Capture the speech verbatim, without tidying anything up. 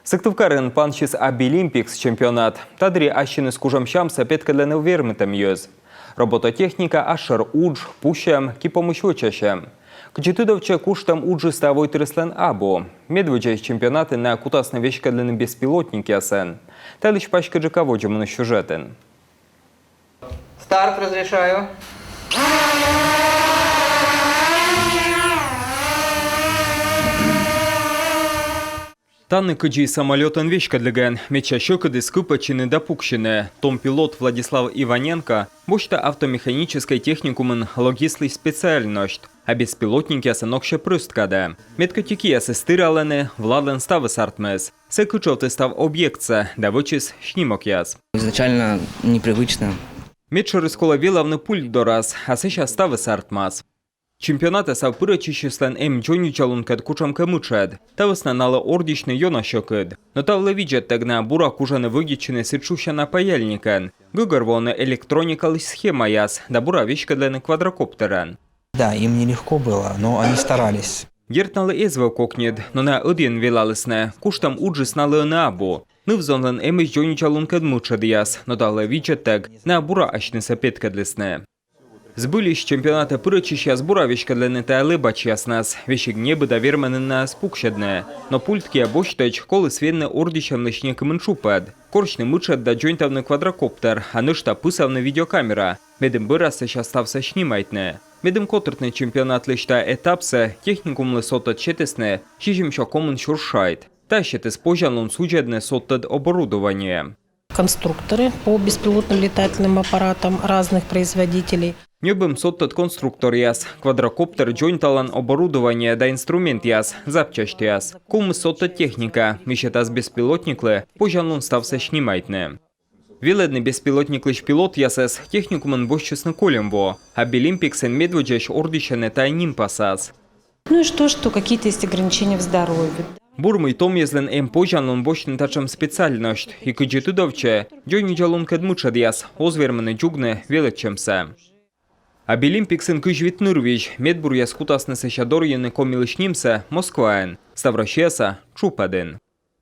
Сыктывкарын пансис «Абилимпикс» чемпионат. Та дырйи ассьыныс кужӧм сямсӧ петкӧдлӧны вермытӧм йӧз. Робототехника, асшӧр удж, пусьӧм, ки помысь вӧчасьӧм. Кыдзи тыдовтчӧ, куштӧм уджыс та войтырыслӧн абу. Медводдзаысь чемпионатын найӧ кутасны веськӧдлыны беспилотникъясӧн. Та йылысь паськыдджыка водзӧ миян сюжетын. Старт разрешаю. Тані кыдзи самолётӧн веськӧдлігӧн, медся сьӧкыдыс кыпӧдчыны да пуксьыны. Том пилот Владислав Иваненко босьтӧ автомеханическӧй техникумын логистлысь специальносьт, а беспилотникъясӧн ноксьӧ прӧст кадӧ. Мед кӧть и киясыс тіралӧны, Владлӧн ставыс артмис. Сійӧ кытшовтіс став объектсӧ да вӧчис снимокъяс. Изначально непривычно. Медшӧрыс колӧ велавны пульт дорас, а сэсся ставыс артмас. Чемпионатӧ став пырӧдчысьяслӧн эм дзоньвидзалункӧд кутшӧмкӧ мытшӧд. Та вӧсна налы ордйысьны ёна сьӧкыд. Но та вылӧ видзӧдтӧг найӧ бура кужӧны вӧдитчыны сідз шусяна паяльникӧн. Гӧгӧрвоӧны электроникалысь схемаяс да бура веськӧдлӧны квадрокоптерӧн. Да, им нелегко было, но они старались. Дерт, налы эз вӧв кокньыд, но найӧ ӧдйӧн велалісны. Куштӧм уджыс налы ӧні абу. Ныв-зонлӧн эмӧсь дзоньвидзалункӧд мытшӧдъяс, но та вылӧ видзӧдтӧг найӧ бура асьнысӧ петкӧдлісны. Збыльысь чемпионатӧ пырӧдчысьяс бура веськӧдлӧны тайӧ лэбачьяснас. Весиг небыда вермӧны найӧс пуксьӧдны. Но пульт киӧ босьтӧдз коліс венны ордйысьӧмлысь некымын тшупӧд. Корсьны мытшӧд да дзоньтавны квадрокоптер, а нӧшта пысавны видеокамера, медым бӧрас сэсся ставсӧ снимайтны. Медым котыртны чемпионатлысь тайӧ этапсӧ, техникумлы содтӧд сетісны сизимсё комын сюрс шайт. Та сетіс позянлун судзӧдны содтӧд оборудование. Конструкторы по беспилотным летательным аппаратам разных производителей. Ньӧбим содтӧд конструкторъяс, квадрокоптер дзоньталан оборудование да инструментъяс, запчастьяс. Ковмис содтӧд техника, мый сетас беспилотниклы позянлун ставсӧ снимайтны. Велӧдны беспилотниклысь пилотъясӧс техникумын босьтчисны кольӧм во. «Абилимпиксын» медводдзаысь ордйысьӧны тайӧ нимпасас. Ну и что, что какие-то есть ограничения в здоровье? Бур, мый том йӧзлӧн эм позянлун босьтны татшӧм специальносьт. И кыдзи тыдовтчӧ, дзоньвидзалункӧд мытшӧдъяс оз вермыны дзугны велӧдчӧмсӧ. «Абилимпиксын» кызь вит нырвизь. Медбуръяс кутасны сэсся дорйыны Комилысь нимсӧ Москваын, став Россияса тшупӧдын.